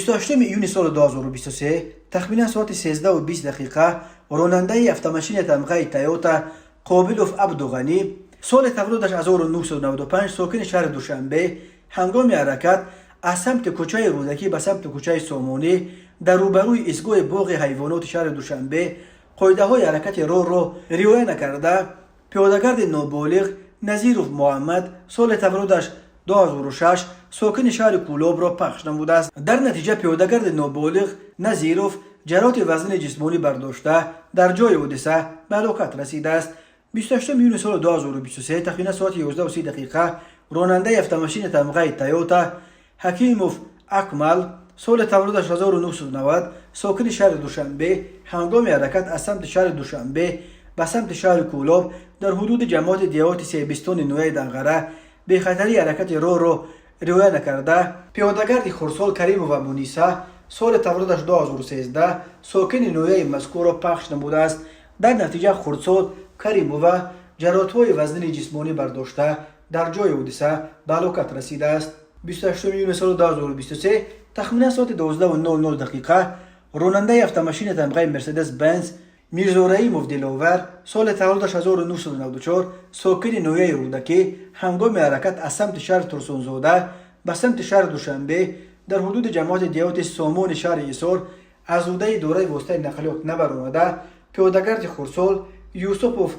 28 июни соли 2023, тахминан соати 13:20 дақиқа, ронандаи автомашини тамғаи «Тойота» Қобилов Абдуғанӣ, соли таваллудаш 1995, сокини шаҳри Душанбе, ҳангоми ҳаракат аз самти кӯчаи Рӯдакӣ ба самти кӯчаи Сомонӣ дар рӯбарӯи истгоҳи боғи ҳайвоноти шаҳри Душанбе қоидаҳои ҳаракати роҳро риоя накарда, пиёдагарди ноболиғ Назиров Муҳаммад, соли таваллудаш 2006, сокини шаҳри Кӯлобро пахш намудааст. Дар натиҷа пиёдагарди ноболиғ Назиров ҷароҳати вазнини ҷисмонӣ бардошта, дар ҷои ҳодиса ба ҳалокат расидааст. 28 июни соли 2023, тахминан соати 11:30 дақиқа, ронандаи автомашини тамғаи «Тойота» Ҳакимов Акмал, соли таваллудаш 1990, сокини шаҳри Душанбе, ҳангоми ҳаракат аз самти шаҳри Душанбе ба самти шаҳри Кӯлоб дар ҳудуди ҷамоати деҳоти Себистони ноҳияи Данғара бехатарии ҳаракати роҳро риоя накарда, пиёдагарди хурдсол Каримова Муниса, соли таваллудаш 2013, сокини ноҳияи мазкурро пахш намудааст. Дар натиҷа хурдсол Каримова ҷароҳатҳои вазнини ҷисмонӣ бардошта, дар ҷои ҳодиса ба ҳалокат расидааст. 28 июни соли 2023, тахминан соати 12:00 дақиқа, ронандаи автомашини тамғаи «Мерседес Бенз» Мирзораимов Диловар, соли таваллудаш 1994, сокини ноҳияи Рӯдакӣ, ҳангоми ҳаракат аз самти шаҳри Турсунзода ба самти шаҳри Душанбе дар ҳудуди ҷамоати деҳоти Сомони шаҳри Ҳисор аз ҳудаи идораи воситаи нақлиёт набаромада, пиёдагарди хурдсол Юсупов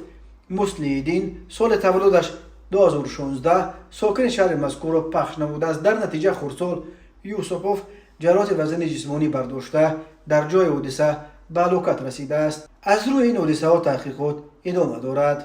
Муслииддин, соли таваллудаш 2016, сокини шаҳри мазкурро пахш намудааст. Дар натиҷа хурдсол Юсупов ҷароҳати вазнини ҷисмонӣ бардошта, дар ҷои ҳодиса ба ҳалокат расидааст. Аз рӯи ин ҳодисаҳо таҳқиқот идома дорад.